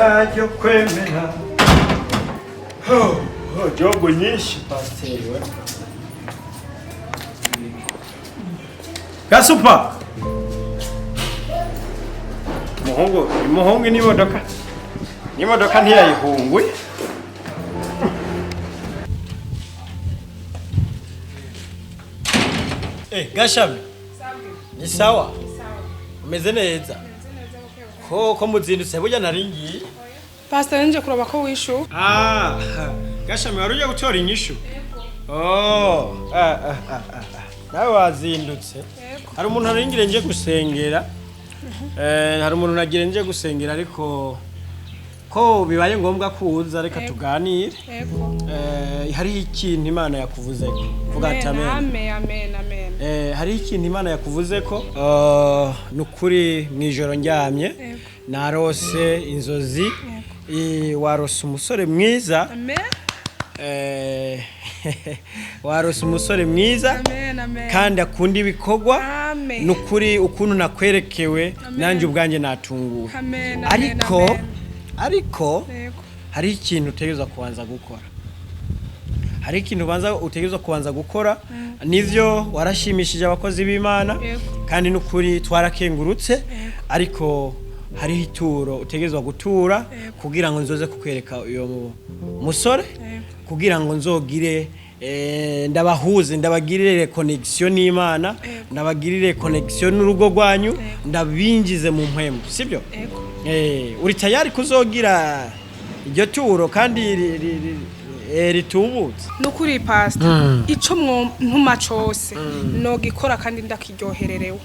Ibanga ryo kwemera. Ho, ho, jogo nyinshi pasiteri we. Gasupa. Muhungu, muhungu n'imodoka. N'imodoka ntiyayihunguye. Gashami. Ni sawa? Umeze neza? Ko muzindutse burya naringiye. Pastor, nje kuraba ko wishu. Ah, Gashami wari uje gutora inyishu? Oh, ah, ah, ah, ah. Nawe wazindutse. Hari umuntu naringire nje gusengera. Hari umuntu nagire nje gusengera, ariko ko bibaye ngombwa kuza, reka tuganire. Yego. Hariho ikintu Imana yakuvuzeko. Vuga ati amen. Amen, amen, amen. Hariho ikintu Imana yakuvuzeko. Ni ukuri mw'ijoro ndyamye narose inzozi. Warose umusore mwiza. Amen. Warose umusore mwiza Amen, amen. kandi akunda ibikorwa. Amen. Ni ukuri ukuntu nakwerekewe, nanjye ubwanjye natunguwe. Amen, amen. Ariko Amen. ariko Yego. hari ikintu utegerezwa kubanza gukora, hari ikintu ubanza utegerezwa kubanza gukora. Nivyo, warashimishije abakozi b'Imana kandi n'ukuri twarakengurutse, ariko hariho ituro utegerezwa gutura kugira ngo nzoze kukwereka uyo musore, kugira ngo nzogire ndabahuze, ndabagirire connection n'Imana, ndabagirire connection n'urugo rwanyu, ndabinjize mu mpwemu, sibyo? Yego. Uri tayari kuzogira iryo turo kandi ritubutse? Nukuri pastor, ico ntuma cose nogikora kandi ndakiryohererewe,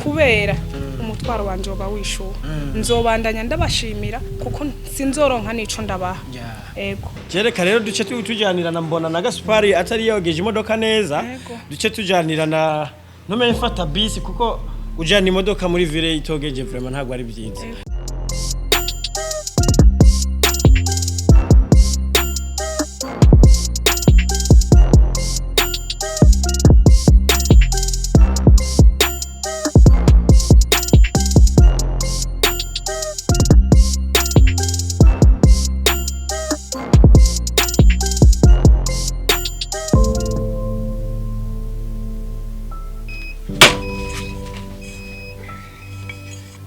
kubera umutwaro wanje woba wishuwe. Nzobandanya ndabashimira kuko sinzoronka nico ndabaha. Ego. Jereka rero duce tujanirana, mbona na Gasupari atari yogeje imodoka neza. Duce tujanirana, ntumenye mfata bisi, kuko ujana imodoka muri ville itogeje vraiment ntabwo ari byiza.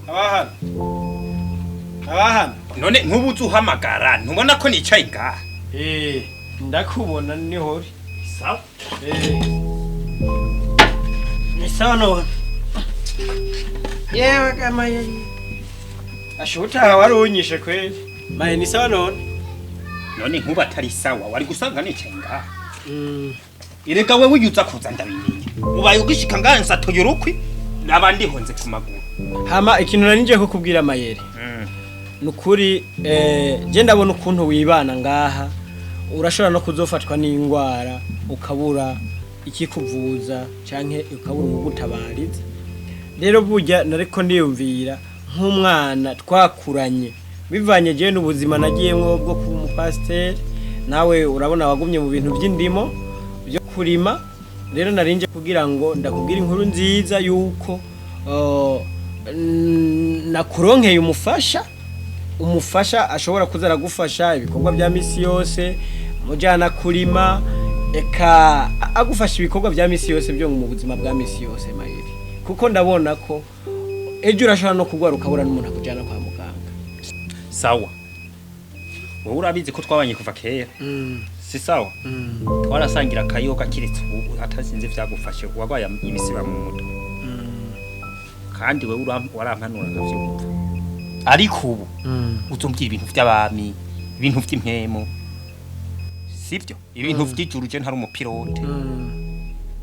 Abahana, abahana. None ntubuze uhamagara, ntubona ko nicaye ngaha? Ndakubona, niho uri. Sawa. Ni sawa none. Yewe kama yeye ashuta wari unyishe kweli. Maye, ni sawa none? None nkuba atari sawa wari gusanga nicaye ngaha? Erega wewe uyuza kuza ndabimenya, ubaye ugishika ngaha nsatoye urukwi naba ndihonze ku maguru. Hama ikintu nari ngiye kukubwira, Mayeri, nukuri je ndabona ukuntu wibana ngaha, urashobora no kuzofatwa n'indwara ukabura ikikuvuza canke ukabura ugutabariza. Rero burya nariko ndiyumvira nk'umwana twakuranye, bivanye jewe n'ubuzima nagiyemwo bwo kuba umupasiteri, nawe urabona wagumye mu bintu by'indimo byo kurima. Rero narinje kugira ngo ndakubwira inkuru nziza yuko nakuronkeye umufasha, umufasha ashobora kuza aragufasha ibikorwa bya misi yose, mujyana kurima, eka agufasha ibikorwa bya misi yose byo mu buzima bwa misi yose, Mayeri, kuko ndabona ko ejo urashobora no kurwara ukabura n'umuntu akujyana kwa muganga. Sawa, wowe urabizi ko twabanye kuva kera, si sawa? Twarasangira akayoga, kiretse ubu atasinze vyagufashe wagwaye imisiba mu mutwe, kandi wewe warampanura nkavyumva. Ariko ubu uzombwira ibintu vy'abami, ibintu vy'impwemu, sivyo? Ibintu vy'ijuru, je ntari umupilote.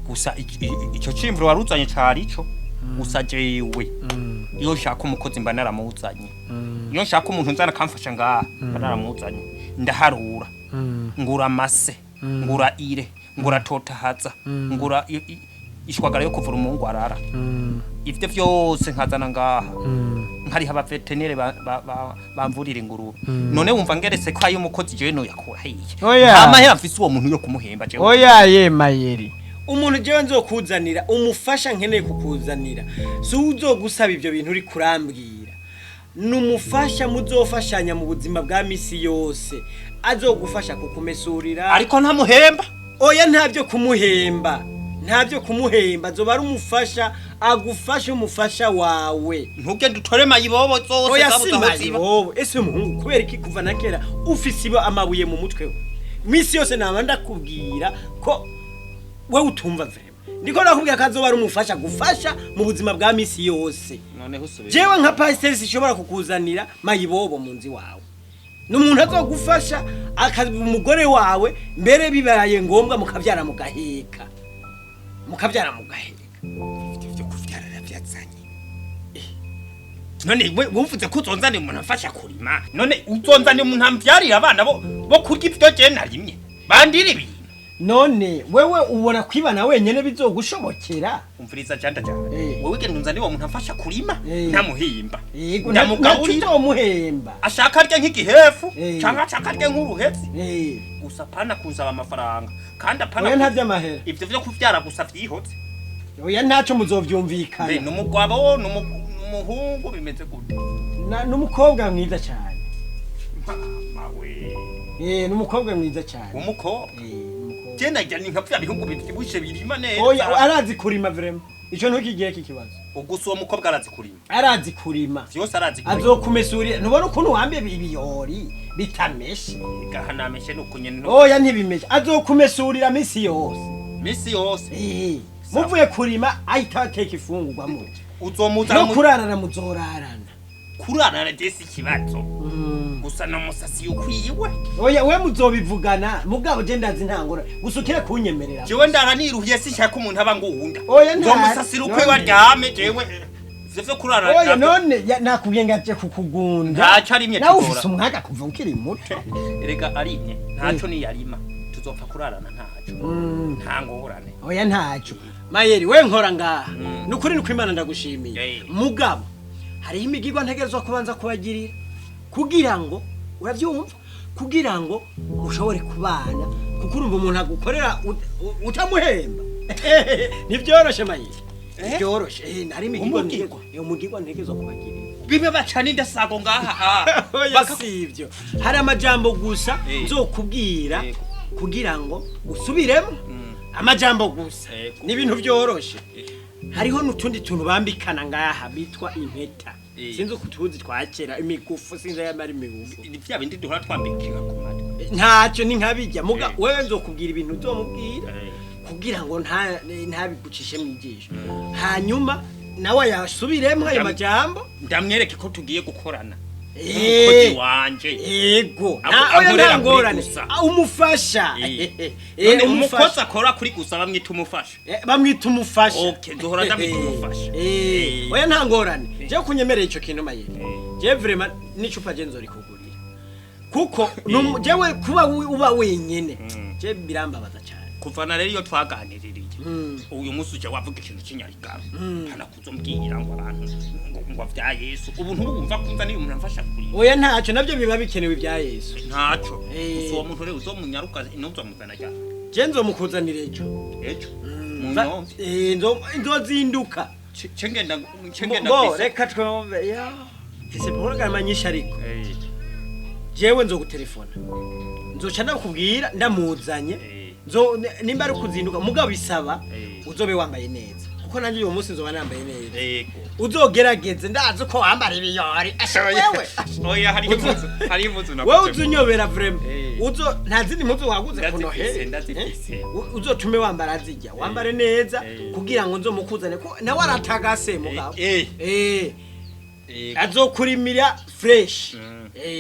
Gusa ico cimvuro waruzanye cari ico gusa. Jewe iyo nshaka umukozi mba naramuzanye, iyo nshaka umuntu nzana akamfasha ngaha mba naramuzanye. Ndaharura, ngura amase, ngura ire, ngura totahaza, ngura ishwagara yo kuvura umungwarara, ivyo vyose nkazana ngaha, nkariha abaveterinere bamvurira ingurube. None wumva ngeretse ko ayo umukozi jewe noyakura hehe? Oya. Nta mahera mfise uwo muntu yo kumuhemba jewe. Oya ye Mayeri, umuntu jewe nzokuzanira, umufasha nkeneye kukuzanira, si uzogusaba ivyo bintu uri kurambwira. Numufasha muzofashanya mu buzima bwa misi yose, azogufasha kukumesurira. Ariko ntamuhemba. Oya, ntabyo kumuhemba, ntabyo kumuhemba. Azoba ari umufasha agufasha, umufasha wawe. Ntugende utore mayibobo zose Oya, zabuze si aho ziba. Mayibobo. Ese muhungu, kubera iki kuva na kera ufise iba amabuye mu mutwe we? Misi yose naba ndakubwira ko wewe utumva. Vraiment, ndiko ndakubwira ko azoba ari umufasha gufasha mu buzima bwa misi yose. Noneho usubire. Jewe nka pasiteri sishobora kukuzanira mayibobo mu nzu iwawe. Ni umuntu azogufasha akaba umugore wawe, mbere bibaye ngombwa mukabyara mugaheka, mukabyara mugaheka. Ivyo vyo kuvyara navyazanye none? We wumvuze ko uzonzanira umuntu amfasha kurima, none uzonzanira umuntu amvyarira abana bo kurya ivyo je narimye, bandira ibintu? None wewe ubona kwibana wenyene bizogushobokera? Umviriza janda jana. Wewe genda unzanire uwo muntu amfasha kurima. Ntamuhimba. Yego. Ndamugaburira. Ntamuhemba. Ashaka arye nk'igihefu canke ashaka arye nk'uruhevyi. Gusa apana kunsaba amafaranga, kandi apana Oya, ntavy'amahera. Ivyo vyo kuvyara gusa vyihotse. Oya, ntaco, Mbe muzovyumvikana. N'umugabo n'umuhungu bimeze gute? N'umukobwa mwiza cyane. Mama we! N'umukobwa mwiza cyane. Umukobwa? N'umukobwa. Je najya ni nka vya bihugu bivyibushe birima neza. Oya, arazi kurima vraiment, ico ntukigire kikibazo. Gusa uwo mukobwa arazi kurima? Arazi kurima. Vyose arazi kurima? Azokumesurira. Ntubona ukuntu wambaye ibiyori bitameshe? Gahanameshe nuko nyene Oya, ntibimeshe. Azokumesurira misi yose. Misi yose? Muvuye kurima ahita ateka ifungurwa murya. Uzomuzana? No kurarana muzorarana. Kurarana je si ikibazo, gusa namusasi ukwiwe. Oya, we muzobivugana, mugabo je ndazi ntangora gusa ukire kunyemerera. Jewe ndara niruhiye, sinshaka umuntu aba ngunda. Oya, Nzomusasira ukwiwe aryame. Jewe ivyo vyo kurarana Oya, none nakubwiye ngo aje kukugunda. Ntaco arimye. Nawe Tugora. ufise umwaka kuva ukiri muto. Erega arimye ntaco, niyarima tuzopfa kurarana, ntaco, nta ngorane. Oya, ntaco. Mayeri, we nkora ngaha, nukuri nuko Imana ndagushimiye. Mugabo hariho imigirwa ntegerezwa kubanza kubagirira kugira ngo, uravyumva, kugira ngo mushobore kubana, kuko urumva umuntu agukorera utamuhemba ntibyoroshe Mayeri, ntibyoroshe. Hari imigirwa. Umugirwa? Umugirwa ntegerezwa kubagirira. Bimwe bacana indasago ngaha. Oya, si ibyo. Hari amajambo gusa nzokubwira kugira ngo usubiremo amajambo gusa. Ni ibintu byoroshe. Hariho n'utundi tuntu bambikana ngaha bitwa impeta. Sinzi uko utuzi twa kera, imigufu, sinzi ayamara imigufu. Ni vya bindi duhora twambikira ku matwi. Ntacyo, ni nkabijya muga. Wewe nzokubwira ibintu uzomubwira kugira ngo ntabigucishe mu ijisho, hanyuma nawe yasubiremo ayo majambo. Ndamwereke ko tugiye gukorana n'umukozi wanje. Yego. Oya, Ankorera nta kuri ngorane. gusa. Ah, umufasha. None Umufasha. umukozi akora kuri gusa bamwita umufasha? Bamwita umufasha. Okay, nzohora ndamwita umufasha. Oya, nta ngorane. Jewe kunyemerera ico kintu, Mayeri, jewe vraiment n'icupa je nzorikugurira, kuko jewe kuba uba wenyene je birambabaza cyane. Kuvana rero iyo twaganiririye uyu munsi, uje wavuga ikintu cy'inyarigaro, hana kuzombwira ngo abantu ngo vya Yesu, ubu ntubumva kumva niyo umuntu amfasha kuri. Oya, ntacyo, nabyo biba bikenewe ibya Yesu. Ntaco. Gusa uwo muntu rero uzomunyaruka, ntuzomuzana rya? Je nzomukuzanira ejo. Ejo mu nyomvye? Nzozinduka. Cengenda cengenda. Bo reka twumve ya mfise porogaramu nyinshi, ariko jewe nzogutelefona, nzoca ndakubwira ndamuzanye. Nimba ari ukuzinduka, mugabo bisaba uzobe wambaye neza, kuko nanjye uyu munsi nzoba nambaye neza. Uzogerageze, ndazi ko wambara ibiyori. Asha wewe. Oya, hari impuzu, hari impuzu Wewe naguze. uzunyobera vraiment. Uzo nta zindi mpuzu waguze ku Ndazifise, Noheli? ndazifise. Uzotume wambara zijya, wambare neza kugira ngo nzomukuzane, ko nawe aratagase mugabo. Azokurimira fresh.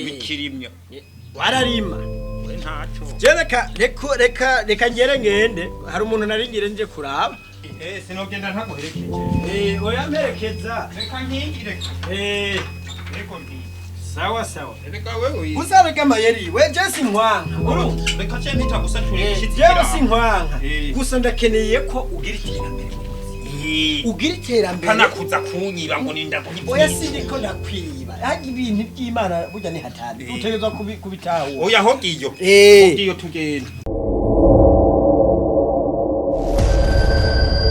Mikirimyo. Wararima. We ntaco. Je reka reka reka reka ngere ngende, hari umuntu nari ngire nje kuraba. Sinogenda ntaguherekeje. Oya, mperekeza. Reka nkingire. Reko ndi. Sawa sawa. Reka wewe. Gusa reka Mayeri, we je sinkwanka, urumva? Reka ce mpita gusa turishitse. Jewe sinkwanka. Eh. Gusa ndakeneye ko ugira iterambere mu buzima, ugira iterambere. Pana kuza kunyiba ngo ninda. Oya, sindiko ndakwiba. Harya ibintu by'Imana burya ni hatari. Utegerezwa kubitahura. Oya, ho ngiyo. Ngiyo, tugenda.